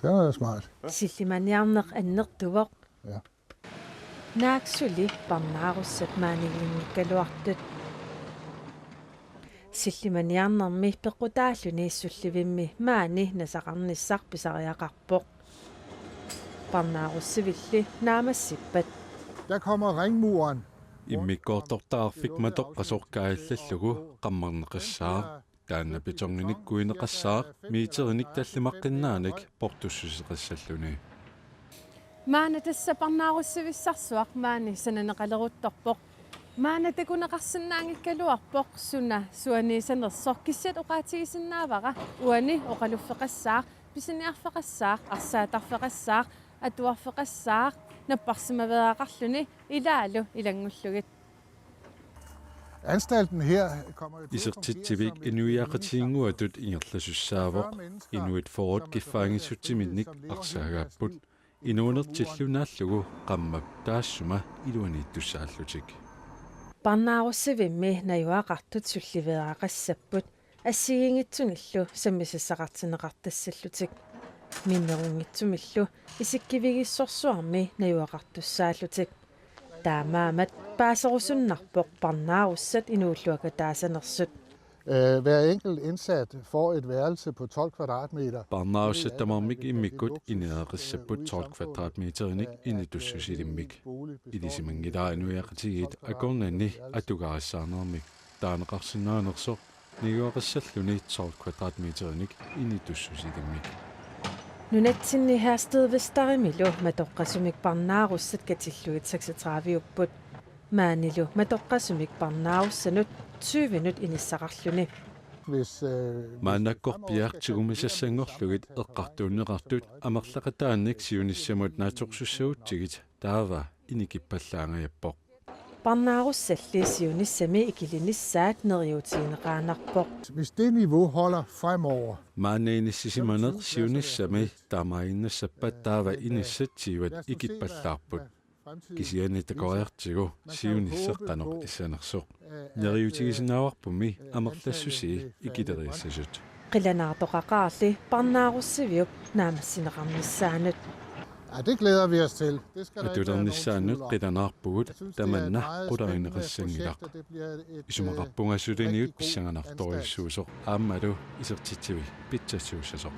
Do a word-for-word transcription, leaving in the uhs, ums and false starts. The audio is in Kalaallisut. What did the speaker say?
Det er smart. Sillimaniarneq annertuvoq. Ja. Naak suli parnaarussat maanilinngikkaluartut. Sillimaniarnermi peqqutaalluni sullivimmi maani nasaqarnissaq pisariaqarpoq. Parnaarussavilli naamassippat. Der kommer ringmuren. Immikkoortortaarfik matoqqasoq kaajallallugu qammarneqassaaq. Taanna betoninik kuineqassaaq, meterinik tallimaqqinnaanik portussuseqassalluni. Maanna tassa parnaarussavissarsuaq maani sananeqaleruttorpoq. Maanna takuneqarsinnaanngikkaluarpoq suna suaniissanersoq, kisiat oqaatigisinnaavara uani oqaluffeqassaaq, pisiniarfeqassaaq, arsaattarfeqassaaq, atuarfeqassaaq, napparsimaveeraqarluni ilaalu ilanngullugit. Anstalten her kommer jo til at fungere Isertitsivik som en- inuiaqatigiinnguatut ingerlasussaavoq. Inuit fyrret kiffaanngissutsiminnik arsaagaapput. Inuunertillu naallugu qammap taassuma iluaniittussaallutik. Parnaarussavimmi najugaqartut sulliveeraqassapput assigiinngitsunillu sammisassaqartinneqartassallutik. Minnerunngitsumillu isikkivigissorsuarmi najugaqartussaallutik. Taamaammat paaserusunnarpoq parnaarussat inuulluakataasanersut. Øh, hver enkelt indsat får et værelse på tolv kvadratmeter. Parnaarussat tamarmik immikkut ineereqassapput tolv kvadratmeterinik initussusilimmik. Ilisimanngilara inuiaqatigiit akornanni atugarissaarnermik. Taaneqarsinnaanersoq najugaqassalluni tolv kvadratmeterinik initussusilimmik. Nunatsinni Herstedvesterimilu matoqqasumik parnaarussat katillugit seksogtredive-upput. Maanilu matoqqasumik parnaarussanut tyvenut inissaqarluni. Hvis, øh, Maannakkorpiaq tigumisassanngorlugit eqqartuunneqartut amerlaqataannik siunissamut naatsorsussagutsigit taava inikippallaangajappoq. Parnaarussalli siunissami ikilinissaat neriuutigineqaannarpoq. Hvis det niveau holder fremover, Maanna inissisimaneq siunissami taamaaginnassappat taava inissat tyvet ikippallaarput. Kisianni takoriartigu siunissaq qanoq issanersoq. Neriuutigisinnaavarpummi amerlassusii ikileriassasut. Qilanaartoqaqaarli parnaarussaviup naammassineqarnissaanut. Ja, det glæder vi os til. Det skal der ikke være nogen Atulernissaannut tvivl om. Qilanaarpugut, Jeg synes, det er et tamanna meget qularineqassanngilaq. spændende projekt, og det bliver et, øh, Isumaqarpunga suliniut rigtig god pissanganartorujussuusoq aammalu isertitsivi pitsassuussasoq.